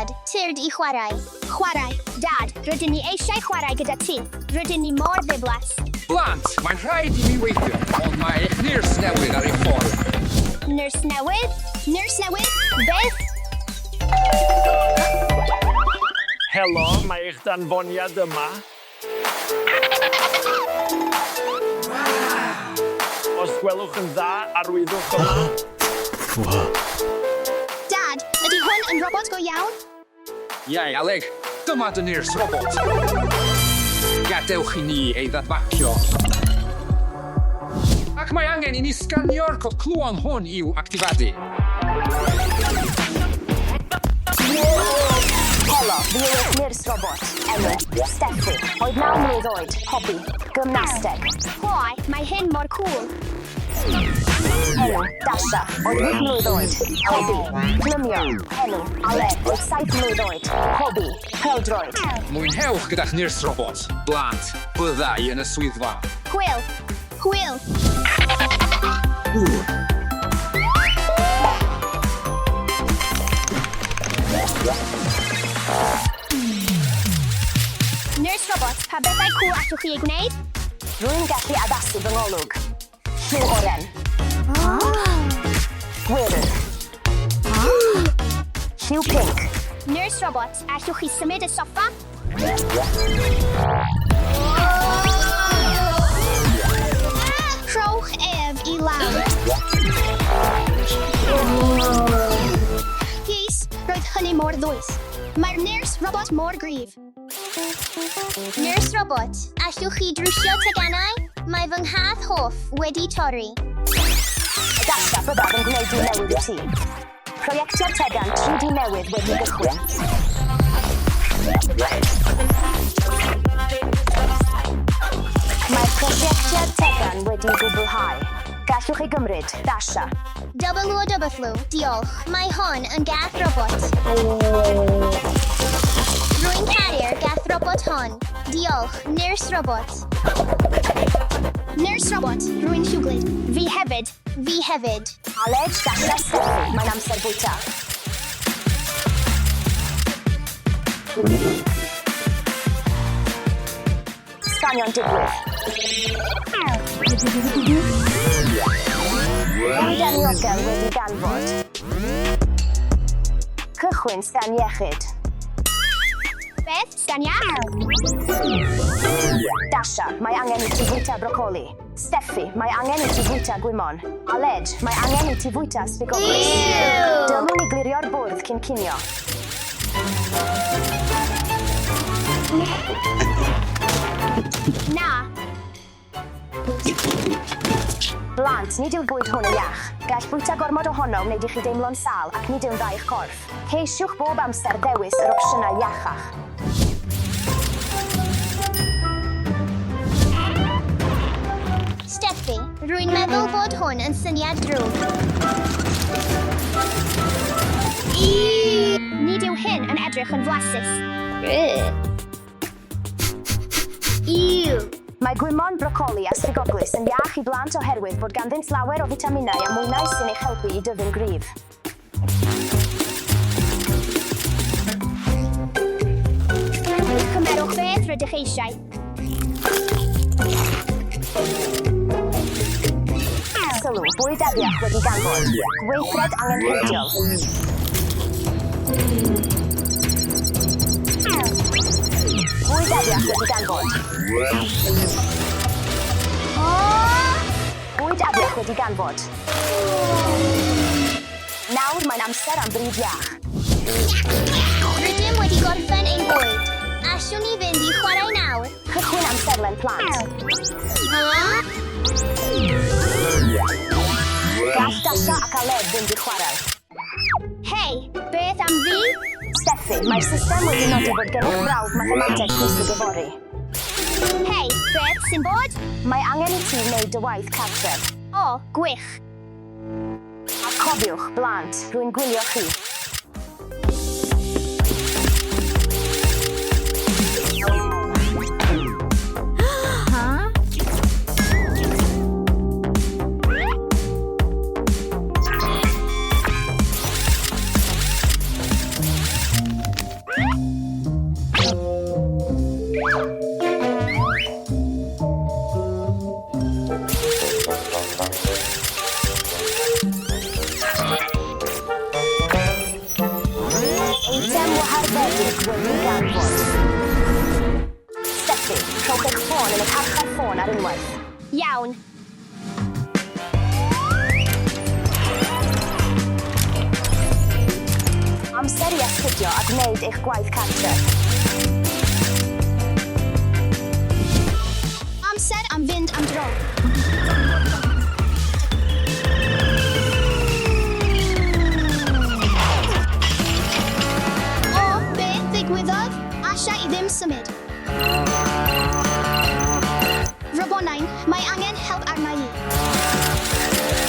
Dad, tyrd i chwarae. Chwarae. Dad, rydyn ni eisiau chwarae gyda ti. Rydyn ni mor ddiflas. Blant, mae'n rhaid i mi weithio, ond mae eich nyrs newydd ar ei ffordd. Nyrs newydd? Nyrs newydd? Beth? Helo, mae eich danfoniad yma. Os gwelwch yn dda, arwyddwch yma. Dad, ydy hwn yn robot go iawn? Ie, Aled, dyma dy nyrs robot. Gadewch i ni ei ddadbacio. Ac mae angen i ni sganio'r cod clwon hwn i'w actifadu. Helo, fi yw eich nyrs robot. Enw, Steffi. Oed 9 mlwydd oed. Hobi, gymnasteg. Pwy, mae hyn mor cŵl. Enw, Dasha. Oed 8 mlwydd oed. Hobi, plymio. Enw, Aled. Oed 7 mlwydd oed. Hobi, pêl-droed. Mwynhewch gyda'ch nyrs robot. Blant, bydda i yn y swyddfa. Hwyl. Hwyl. Nyrs robot, pa bethau cŵl allwch chi eu gwneud? Rwy'n gallu addasu fy ngolwg. Lliw oren. Gwyrdd. Lliw pinc. Nyrs robot, allwch chi symud y soffa? Rhowch ef i lawr. Geez, roedd hynny mor ddwys. Mae'r nyrs robot mor gryf. Nyrs robot, allwch chi drwsio teganau? Mae fy nghath hoff wedi torri. Dasha, byddaf yn gwneud un newydd i ti. Projectio'r tegan 3D newydd wedi gychwyn. Mae'r prosiectiad tegan wedi gwblhau. Gallwch ei gymryd, Dasha. W, diolch. Mae hon yn gath robot. Rwy'n caru'r gath robot hon. Diolch, nyrs robot. Nyrs robot, rwy'n llwglyd. Fi hefyd. Fi hefyd. Aled, Dasha, Steffi, mae'n amser bwyta. Sganio'n digwydd. Bwyd aniogel wedi ganfod. Cychwyn sgan iechyd. Beth? Sgan iach? Dasha, mae angen i ti fwyta brocoli. Steffi, mae angen i ti fwyta gwymon. Aled, mae angen i ti fwyta sbigoglys. Ew! Dylwn i glirio'r bwrdd cyn cinio. Na. Blant, nid yw'r bwyd hwn yn iach. Gall bwyta gormod ohono wneud i chi deimlo'n sâl ac nid yw'n dda i'ch corff. Ceisiwch bob amser ddewis yr opsiynau iachach. Steffi, rwy'n meddwl bod hwn yn syniad drwg. Nid yw hyn yn edrych yn flasus. Ew. Mae gwymon, brocoli a sbigoglys yn iach i blant oherwydd bod ganddynt lawer o fitaminau a mwynau sy'n eich helpu i dyfu'n gryf. Cymerwch beth rydych eisiau. Sylw, bwyd afiach wedi ganfod. Gweithred angenrheidiol. Bwyd afiach wedi ganfod. Bwyd afiach wedi ganfod. Nawr mae'n amser am bryd iach. Rydym wedi gorffen ein bwyd. Allwn ni fynd i chwarae nawr? Cychwyn amserlen plant. Gall Dasha ac Aled fynd i chwarae. Hei, beth am fi? Steffi, mae'r system wedi nodi bod gennych brawf mathemateg pwysig yfory. Hei, beth sy'n bod? Mae angen i ti wneud dy waith cartref. O, gwych. A cofiwch, blant, rwy'n gwylio chi. biometrig wedi ganfod. Steffi, rhowch eich ffôn yn y carchar ffôn ar unwaith. Iawn. Amser i astudio a gwneud eich gwaith cartref. Amser am fynd am dro. O, beth ddigwyddodd? Alla i ddim symud. Robonain, mae angen help arna i.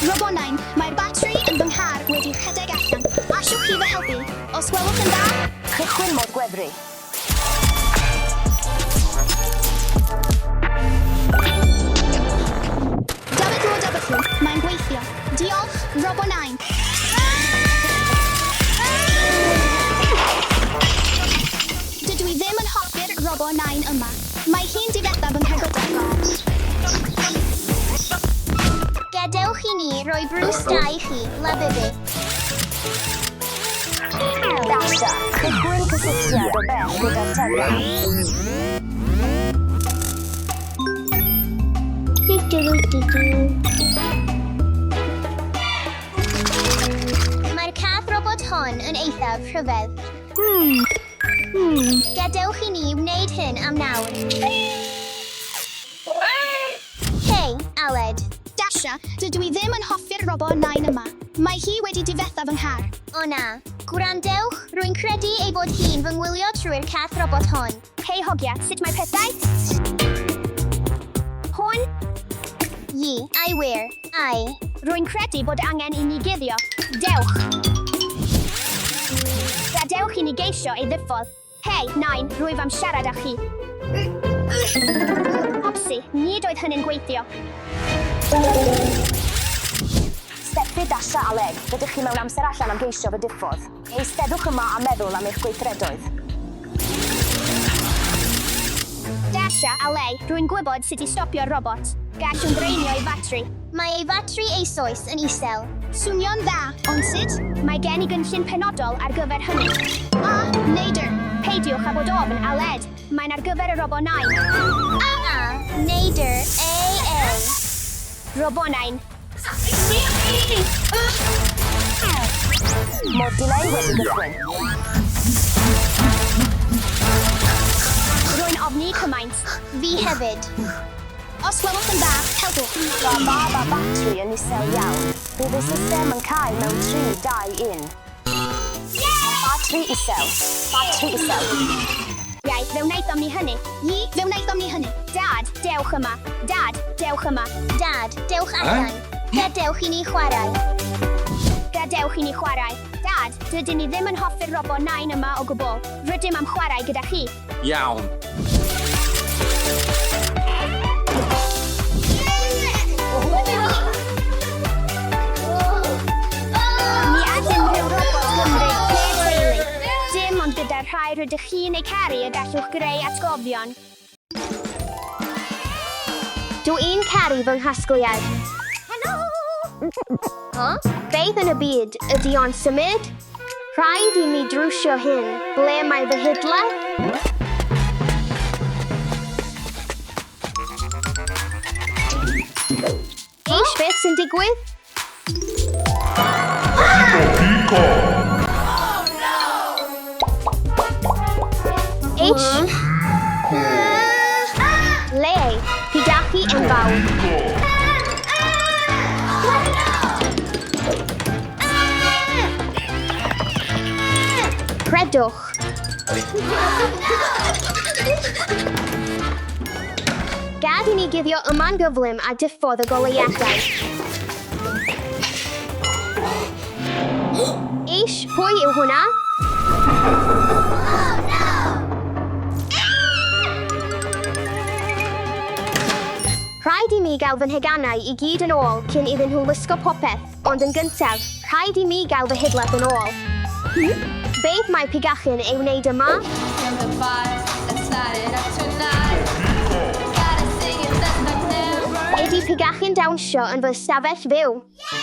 Robonain, mae'r batri yn fy nghar wedi rhedeg allan. Allwch chi fy helpu? Os gwelwch yn dda? Cychwyn modd gwefru. David Lord Aberffrwy, mae'n gweithio. Diolch, Robonain. Dydw i ddim yn hoffi'r Robonain yma. Mae hi'n difetha fy nghygodau. Gadewch i ni roi brws da i chi, la bebe. Dasha, cychwyn cysylltiad o bell gyda'r tegan. Mae'r cath robot hon yn eithaf rhyfedd. Gadewch i ni wneud hyn am nawr. Hei, Aled. Dasha, dydw i ddim yn hoffi'r Robonain yma. Mae hi wedi difetha fy nghar. O na. Gwrandewch, rwy'n credu ei bod hi'n fy ngwylio trwy'r cath robot hon. Hei hogia, sut mae pethau? Hwn? Yi, ai wir, ai. Rwy'n credu bod angen i ni guddio. Dewch! Gadewch i ni geisio ei ddiffodd. Hei, nain, rwyf am siarad â chi. Hopsi, nid oedd hynny'n gweithio. Steffi, Dasha, Aled, rydych chi mewn amser allan am geisio fy diffodd. Eisteddwch yma a meddwl am eich gweithredoedd. Dasha, Ale, rwy'n gwybod sut i stopio'r robot. Gallwn ddraenio ei fatri. Mae ei fatri eisoes yn isel. Swnio'n dda, ond sut? Mae gen i gynllun penodol ar gyfer hynny. A, neidr. Peidiwch â bod ofn, Aled. Mae'n ar gyfer y Robonain. A, A, neidr, A, A. Robonain. Mod dileu wedi gychwyn. Rwy'n ofni cymaint. Fi hefyd. Os gwelwch yn dda, helpwch. Mae bab a batri yn isel iawn. Bydd y system yn cau mewn 3, 2, 1. Batri isel. Batri isel. Iau, fe wnaethom ni hynny. Yi, fe wnaethom ni hynny. Dad, dewch yma. Dad, dewch yma. Dad, dewch allan. Gadewch i ni chwarae. Gadewch i ni chwarae. Dad, dydyn ni ddim yn hoffi'r robot nain yma o gwbl. Rydym am chwarae gyda chi. Iawn. Ni all unrhyw robot gymryd lle teulu. Dim ond gyda'r rhai rydych chi'n eu caru y gallwch greu atgofion. Dw i'n caru fy nghasgliad. Helo! Huh? Beth yn y byd ydy o'n symud? Rhaid i mi drwsio hyn. Ble mae fy hidledd? Eish, beth sy'n digwydd? Eish! Le, pigachu enfawr. Credwch. Gad i ni guddio yma'n gyflym a diffodd y goleuadau. Eish, pwy yw hwnna? Rhaid i mi gael fy nheganau i gyd yn ôl cyn iddyn nhw lusgo popeth, ond yn gyntaf, rhaid i mi gael fy hidledd yn ôl. Beth mae Pigachyn ei wneud yma? Feel the vibes, let's light it up tonight. Gotta sing it, that's like never. Ydy Pigachyn dawnsio yn fy ystafell fyw?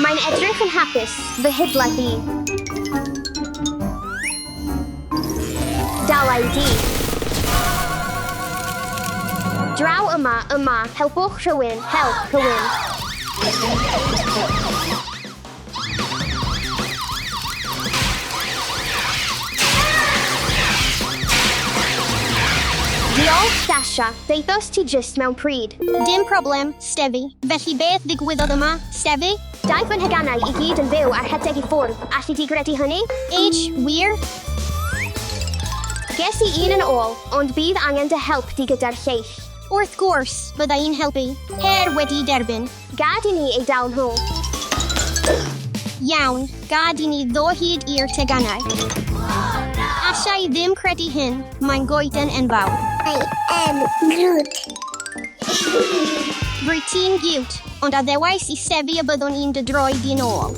Mae'n edrych yn hapus, fy hidledd i. Dala i di. Draw yma, yma, helpwch rhywun, help rhywun. Diolch, Dasha. Daethos ti jyst mewn pryd. Dim problem, Steffi. Felly beth ddigwyddodd yma, Steffi? Daeth fy nheganau i gyd yn fyw a rhedeg i ffwrdd. Alli di gredu hynny? H, wir? Ges i un yn ôl, ond bydd angen dy help di gyda'r lleill. Wrth gwrs, bydda i'n helpu. Her wedi derbyn. Gad i ni eu dal nhw. Iawn, gad i ni ddod hyd i'r teganau. Alla i ddim credu hyn, mae'n goeden enfawr. I am Groot. Rwyt ti'n giwt, ond addewais i Steffi y byddwn i'n dy droi di'n ôl.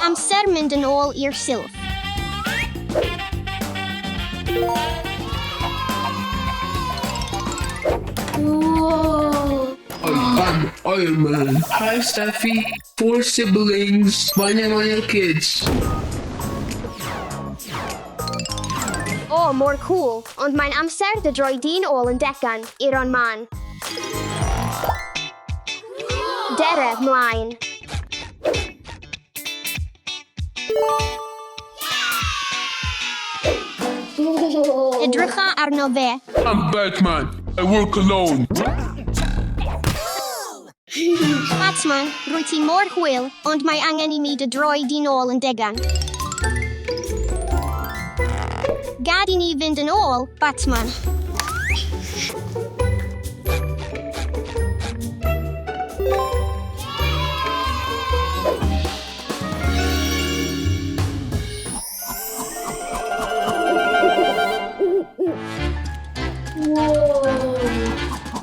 Amser mynd yn ôl i'r silff. I'm Iron Man. Hi, Steffi. Four siblings, banana kids. O, mor cool, ond mae'n amser dy droi di'n ôl yn degan, Iron Man. Dere, mlaen. Edrycha arno fe. I'm Batman. I work alone. Batman, rwyt ti mor hwyl, ond mae angen i mi dy droi di'n ôl yn degan. Gad i ni fynd yn ôl, Batman.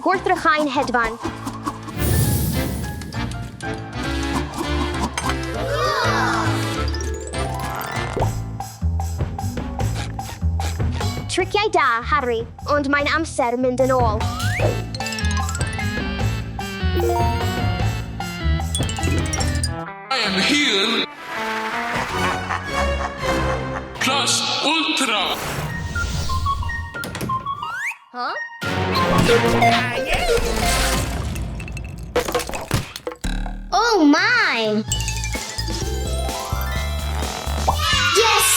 Gwrthrychau'n hedfan. Triciau da, Harry, ond mae'n amser mynd yn ôl. I am here. Plus Ultra. Huh? Oh my! Yes!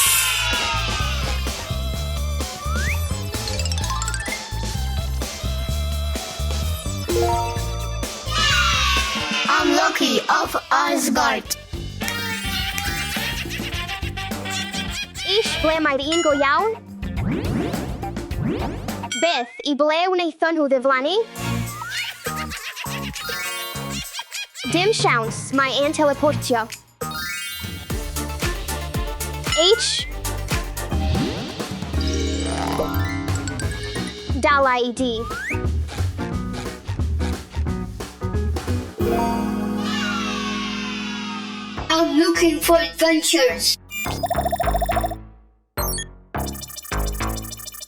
I'm Loki of Asgard. Ish, ble mae'r un go iawn? Beth, i ble wnaethon nhw ddiflannu? Dim siawns, mae e'n teleportio. H. Dala i di. I'm looking for adventures.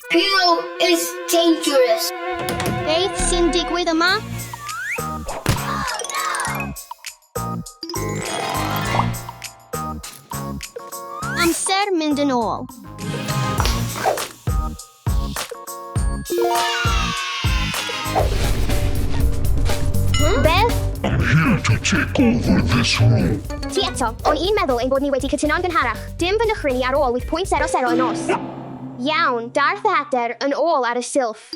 Hero is dangerous. Beth sy'n digwydd yma? Amser mynd yn ôl. Beth? I'm here to take over this room. Ti eto, o'n i'n meddwl ein bod ni wedi cytuno'n gynharach. Dim fy nychryn i ar ôl 8.00 y nos. Iawn, Darth Vader yn ôl ar y silff.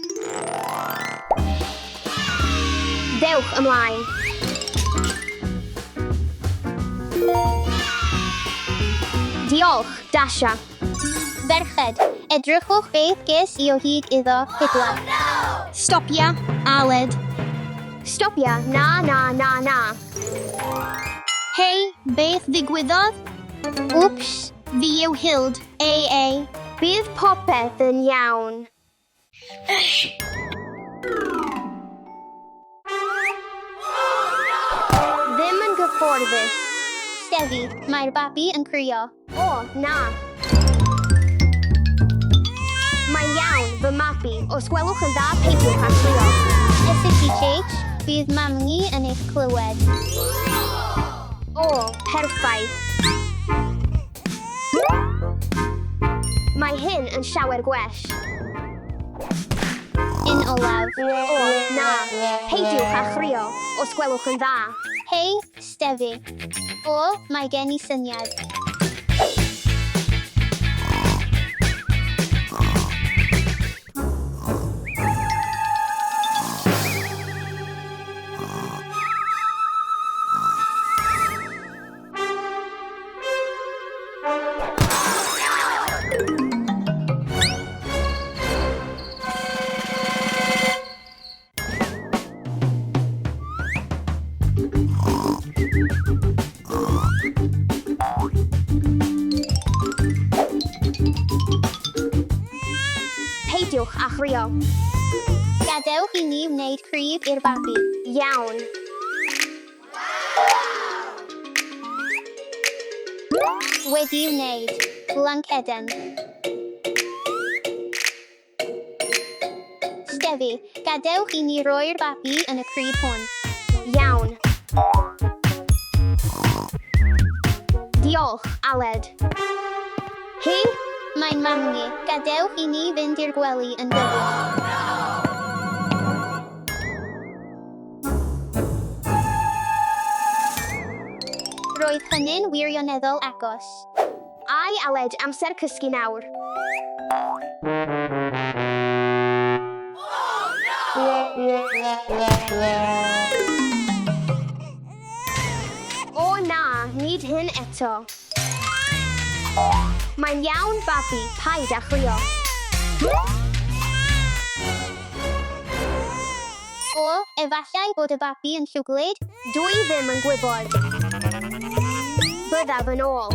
Dewch ymlaen. Diolch, Dasha. Ferched, edrychwch beth ges i o hyd iddo, hidla. Stopia, Aled. Stopia, na, na, na, na. Hei, beth ddigwyddodd? Wps, fi yw Hild, AA. Bydd popeth yn iawn. Ddim yn gyfforddus. Steffi, mae'r babi yn crio. O, na. Mae'n iawn, fy mabi. Os gwelwch yn dda, peidiwch â chrio. SCH, bydd mam-gu yn eich clywed. O, perffaith. Mae hyn yn llawer gwell. Un olaf. O, na. Peidiwch â chrio, os gwelwch yn dda. Hei, Steffi. O, mae gen i syniad. Peidiwch â chrio. Gadewch i ni wneud crib i'r babi. Iawn. Wedi'i wneud. Blanceden. Steffi, gadewch i ni roi'r babi yn y crib hwn. Iawn. Diolch, Aled. Hi? Mae'n mam ni. Gadewch i ni fynd i'r gwely yn gyflym. Roedd hynny'n wirioneddol agos. Ai, Aled, amser cysgu nawr. O na, nid hyn eto. Mae'n iawn, babi, paid â chrio. O, efallai bod y babi yn llwglyd? Dwi ddim yn gwybod. Byddaf yn ôl.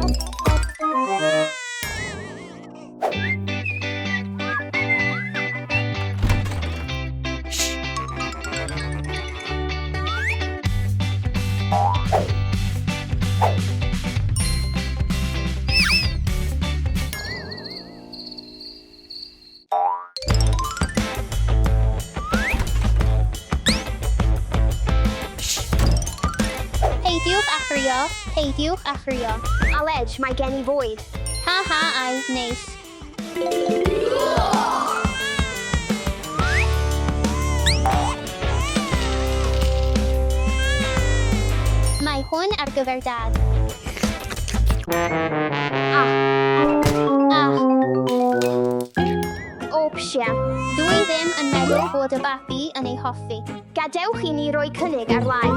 Peidiwch â chrio, peidiwch â chrio. Aled, mae gen i fwyd. Ha ha, ai, neis. Mae hwn ar gyfer dad. Ah, Ah, opsia. dwi ddim yn meddwl bod y babi yn ei hoffi. Gadewch i ni roi cynnig ar lai.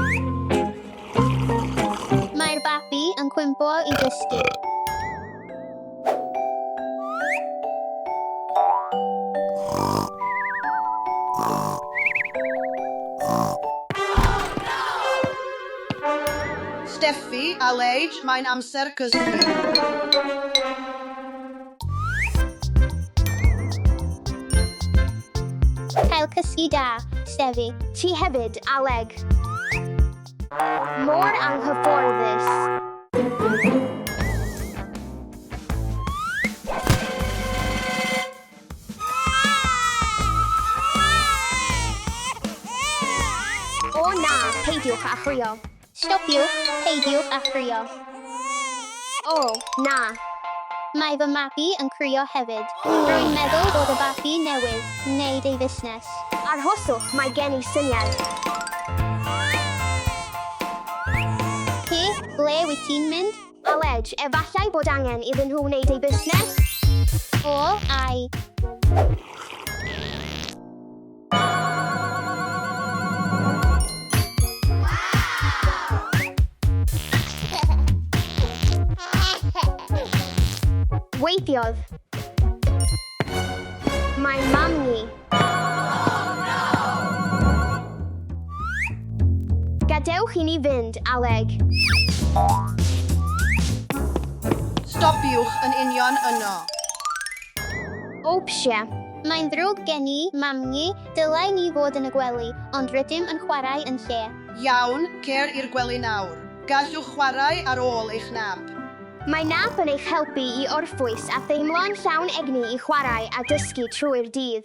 Mae'r babi yn cwympo i gysgu. Steffi, Aled, mae'n amser cysgu. Cael cysgu da, Steffi. Ti hefyd, Aleg. Mor anghyfforddus. O na, peidiwch â chrio. Stopiwch, peidiwch â chrio. O, na. Mae fy mabi yn crio hefyd. Rwy'n meddwl bod y babi newydd wneud ei fusnes. Arhoswch, mae gen i syniad. Hi, ble wyt ti'n mynd? Aled, efallai bod angen iddyn nhw wneud eu busnes? O, ai. Weithiodd. Mae'n mam ni. Gadewch i ni fynd, Aleg. Stopiwch yn union yno. Opsia. Mae'n ddrwg gen i, mam ni, dylai ni fod yn y gwely, ond rydym yn chwarae yn lle. Iawn, cer i'r gwely nawr. Gallwch chwarae ar ôl eich nap. Mae nap yn eich helpu i orffwys a theimlo'n llawn egni i chwarae a dysgu trwy'r dydd.